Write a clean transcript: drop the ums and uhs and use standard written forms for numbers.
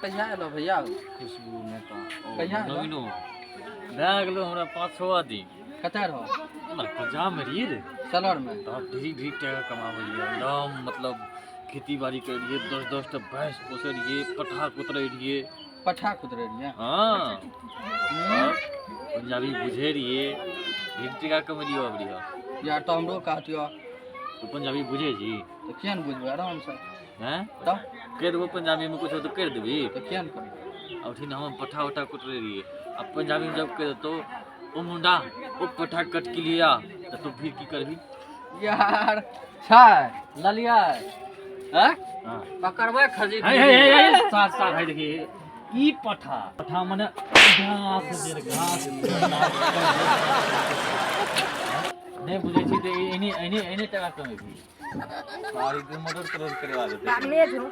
कहिया एलो भैया? खुशबू मेहता। कहिया एलो? नवीनो भए गेलो हमरा 5-6 दिन। कतऽ रहो? हमरा पंजाब में रहिए रे। सलर में। तब ढेरी ढेरी टाका कमाबै रहिए एकदम, मतलब खेती बाड़ी करै रहिए, 10-10 टा भैंस पोसै रहिए, पठा कुतरै रहिए। पठा कुतरै रहिए? हाँ। और पंजाबी बुझे रहिए, ढेरी टाका कमेलियो अबरी। यार तऽ हमरो कहतियो। तू पंजाबी बुझे छी? तऽ किया ने बुझबै, आरामसँ। हैं? तब कहि देबो पंजाबी में कुछो तऽ करि देबही? तऽ किया ने करबै। और ठीक हम पठा उठा कुटरे रहिए, अब पंजाबी में जब कह देतो ओ मुंडा ओ पठा कट के लिया, तो तू फिर की करबी? यार छै ललिया हैं? हाँ। पकड़बै खजी। हे हे हे हे, साथ साथ है, देखिए ई पठा पठा मने घास जे घास नहीं बुझे छी त एने एने एने टका कमेबी, सारी दिन मर्डर करवा देते। पागले छौ।